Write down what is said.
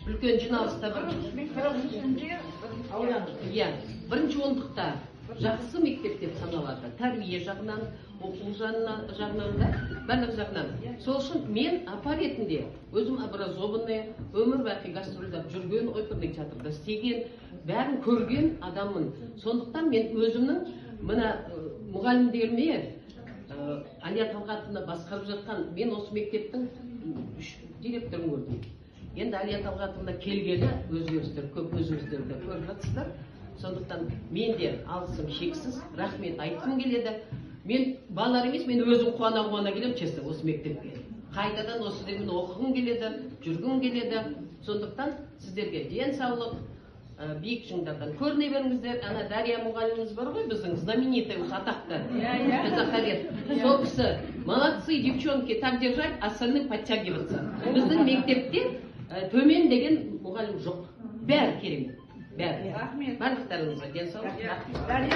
Үлкен жиналыста бір 40 ішінде. Иә, бірінші ондықта жақсы мектеп деп саналады, тәрбие жағынан, оқу жағынан да, барлық жағынан. Сол үшін мен апа ретінде, өзім образованный, өмір бақи гастрольдап жүрген, оперный театрда істеген, бәрін көрген адаммын. Сондықтан мен өзімнің мына мұғалімдеріме, Әлия Талғатовна басқарып жатқан, мен осы мектептің үш директорын көрдім. Енді Әлия Талғатовна келгелі өзгерістер көп, өзіңіздер де көріп жатсыздар. Сондықтан мен де алғысым шексіз, рахмет айтқым келеді. Мен балалар емес, мен өзім қуана қуана келемін, честно, осы мектепке. Қайтадан осы сіздермен оқығым келеді, жүргім келеді. Сондықтан сіздерге денсаулық, биік шыңдардан көріне беріңіздер. Ана Дария мұғаліміміз бар ғой біздің, знаменитый, осы атақты казаховед. Сол кісі: «Молодцы, девчонки, так держать, остальным подтягиваться». Біздің мектепте төмен деген мұғалім жоқ, бәрі керемет, бәрі. Рахмет. Барлықтарыңызға денсаулық, рахмет. Дария.